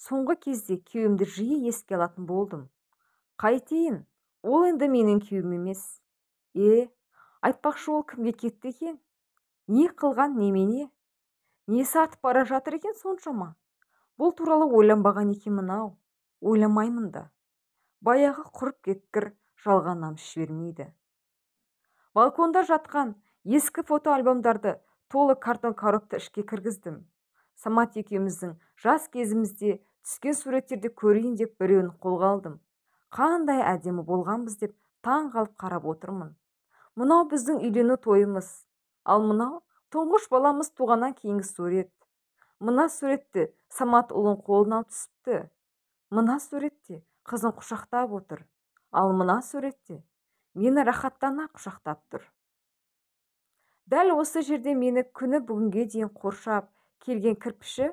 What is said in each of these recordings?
Соңғы кезде күйеуімді жиі еске алатын болдым. Қайтейін, ол енді менің күйеуім емес. Айтпақшы, ол кімге кетті екен? Не қылған немене? Несі артып бара жатыр екен соншама? Бұл туралы ойланбаған екенмін ау, ойламаймын да. Баяғы құрып кеткір жалған намыс жібермейді. Балконда жатқан ескі фотоальбомдарды толы картон коробты ішке кіргіздім. Самат екеуміздің жас кезімізде түскен суреттерді көрейін деп біреуін қолға алдым. Қандай әдемі болғанбыз деп таң қалып қарап отырмын. Мынау біздің үйлену тойымыз, ал мынау тұңғыш баламыз туғаннан кейінгі сурет. Мына суретті Самат ұлын қолына алып түсіпті. Мына суретте қызын құшақтап отыр. Ал мына суретте мені рахаттана құшақтап тұр. Дәл осы жерде мені күні бүгінге дейін қоршап келген кірпіші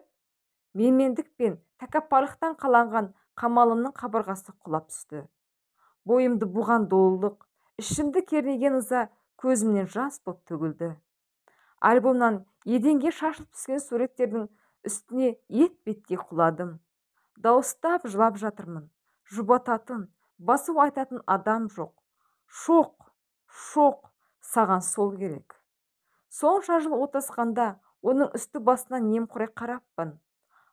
менмендік пен тәкаппарлықтан қаланған қамалымның қабырғасы құлап түсті. Бойымды буған долылық, ішімді кернеген ыза көзімнен жас боп төгілді. Альбомнан еденге шашылып түскен суреттердің үстіне етбетке құладым. Дауыстап жылап жатырмын. Жұбататын, басу айтатын адам жоқ. Шоқ, шоқ, саған сол керек. Сонша жыл отасқанда оның үсті басына немқұрай қараппын.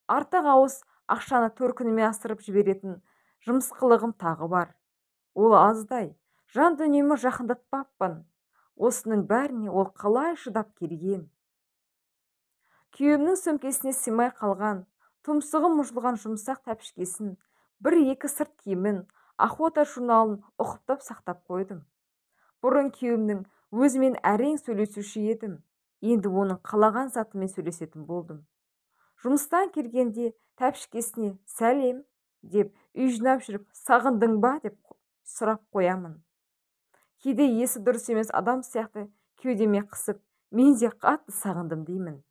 Артық ауыз ақшаны төркініме асырып жіберетін жымысқылығым тағы бар. Ол аздай, жан дүниемі жақындатпаппын. Осының бәріне ол қалай шыдап келген? Күйеуімнің сөмкесіне сыймай қалған, тұмсығы мұжылған жұмсақ тәпішкесін, бір-екі сырт киімін, Охота журналын ұқыптап сақтап қойдым. Бұрын күйеуімнің өзімен әрең сөйлесуші едім, енді оның қалаған затымен сөйлесетін болдым. Жұмыстан келгенде тәпішкесіне сәлем деп үй жинап жүріп, сағындың ба деп сұрап қоямын. Кейде есі дұрыс емес адам сияқты кеудеме қысып, мен де қатты сағындым деймін.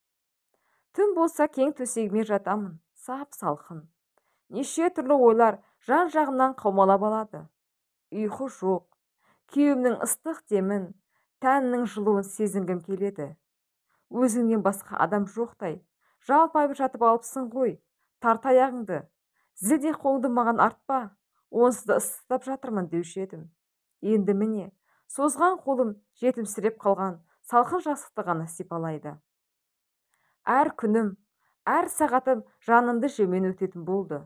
Түн болса кең төсегіме жатамын, сап салқын. Неше түрлі ойлар жан-жағымнан қаумалап алады. Ұйқы жоқ. Күйеуімнің ыстық демін, тәнінің жылуын сезінгім келеді. Өзіңнен басқа адам жоқтай, жалпайып жатып алыпсың ғой, тарт аяғыңды. Зілдей қолыңды маған артпа, онсыз да ыстықтап жатырмын деуші едім. Енді міне, созған қолым жетімсіреп қалған салқын жастықты ғана сипалайды. Әр күнім, әр сағатым жанымды жеумен өтетін болды.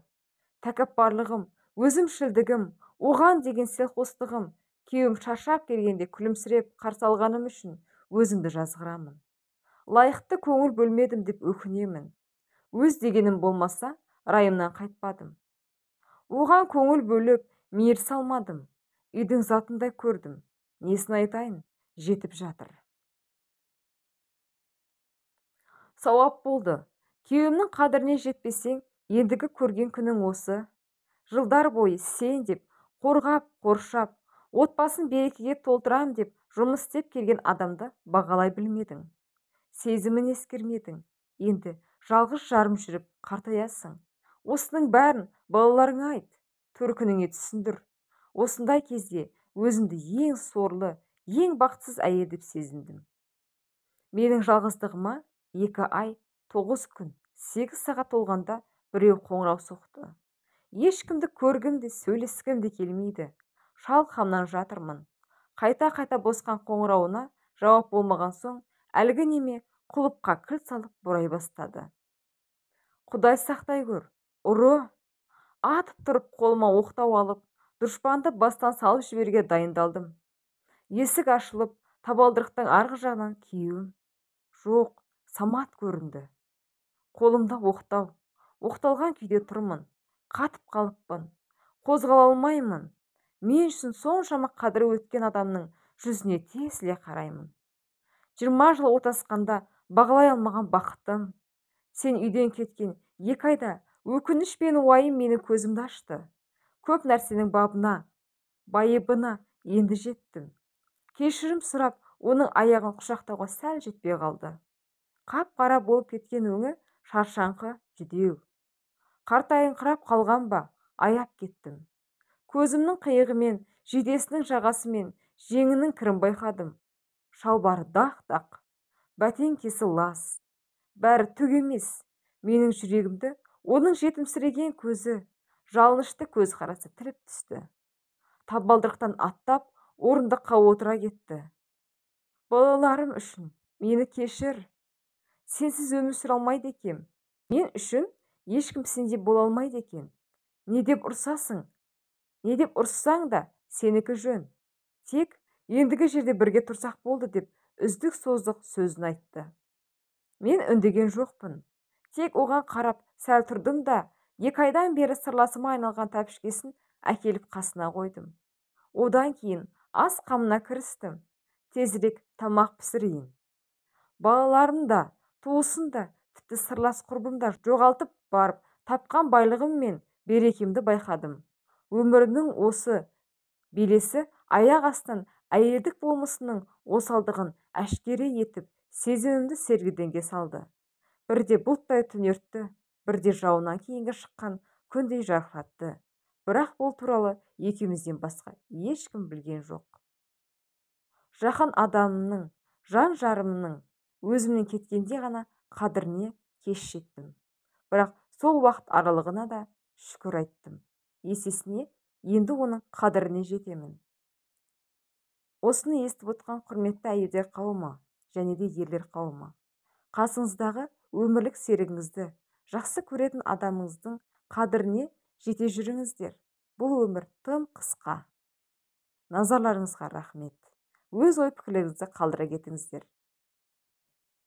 Тәкаппарлығым, өзімшілдігім, оған деген селқостығым, күйеуім шаршап келгенде күлімсіреп қарсы алғаным үшін өзімді жазғырамын. Лайықты көңіл бөлмедім деп өкінемін. Өз дегенім болмаса, райымнан қайтпадым. Оған көңіл бөліп, мейір салмадым. Үйдің затындай көрдім. Несін айтайын, жетіп жатыр. Сауап болды. Күйеуімнің қадіріне жетпесең, ендігі көрген күнің осы. Жылдар бойы сен деп, қорғап, қоршап, отбасын берекеге толтырам деп жұмыс істеп келген адамды бағалай білмедің. Сезімін ескермедің. Енді жалғыз жарым жүріп қартаясың. Осының бәрін балаларыңа айт, төркініңе түсіндір. Осындай кезде өзімді ең сорлы, ең бақытсыз әйел деп сезіндім. Менің жалғыздығыма 2 ай, 9 күн, 8 сағат толғанда біреу қоңырау соқты. Ешкімді көргім де, сөйлескім де келмейді. Шалқамнан жатырмын. Қайта-қайта босқан қоңырауына жауап болмаған соң, әлгі неме құлыпқа кілт салып бұрай бастады. Құдай сақтай көр, ұры! Атып тұрып қолыма оқтау алып, дұшпанды бастан салып жіберуге дайындалдым. Есік ашылып, табалдырықтың арғы жағынан күйеуім. Жоқ, Самат көрінді. Қолымда оқтау, оқталған күйде тұрмын, қатып қалыппын, қозғала алмаймын. Мен үшін соншама қадірі өткен адамның жүзіне тесіле қараймын. 20 жыл отасқанда бағалай алмаған бақытым. Сен үйден кеткен 2 айда өкініш пен уайым менің көзімді ашты. Көп нәрсенің бабына, байыбына енді жеттім. Кешірім сұрап, оның аяғын құшақтауға сәл жетпей қалды. Қап-қара болып кеткен өңі шаршаңқы жүдеу. Қартайыңқырап қалған ба, аяп кеттім. Көзімнің қиығымен, жидесінің жағасымен жеңінің кірін байқадым. Шалбары дақ-дақ, бәтеңкесі лас. Бәрі түк емес, менің жүрегімді Оның жетімсіреген көзі, жалынышты көзқарасы тіліп түсті. Табалдырықтан аттап, орындыққа отыра кетті. Балаларым үшін мені кешір. Сенсіз өмір сүре алмайды екем. Мен үшін ешкім сендей бола алмайды екен. Не деп ұрсасың? Не деп ұрыссаң да сенікі жөн. Тек ендігі жерде бірге тұрсақ болды деп үздік-создық сөзін айтты. Мен үндеген жоқпын. Тек оған қарап сәл тұрдым да, 2 айдан бері сырласыма айналған тәпішкесін әкеліп қасына қойдым. Одан кейін ас қамына кірістім. Тезірек тамақ пісірейін. Балаларым да, туысын да, тіпті сырлас құрбым да жоғалтып барып, тапқан байлығым мен берекемді байқадым. Өмірімнің осы белесі аяқ астынан әйелдік болмысының осалдығын әшкере етіп, сезімімді сергелдеңге салды. Бірде бұлттай түнертті, бірде жауыннан кейінгі шыққан күндей жарқыратты. Бірақ бұл туралы екеумізден басқа ешкім білген жоқ. Жақын адамның, жан жарымның өзімнен кеткенде ғана қадіріне кеш жеттім. Бірақ сол уақыт аралығына да шүкір айттым. Есесіне енді оның қадіріне жетемін. Осыны естіп отқан құрметті әйелдер қауымы және де ерлер қауымы, қасыңыздағы өмірлік серігіңізді, жақсы көретін адамыңыздың қадіріне жете жүріңіздер. Бұл өмір тым қысқа. Назарларыңызға рахмет. Өз ой пікірлеріңізді қалдыра кетіңіздер.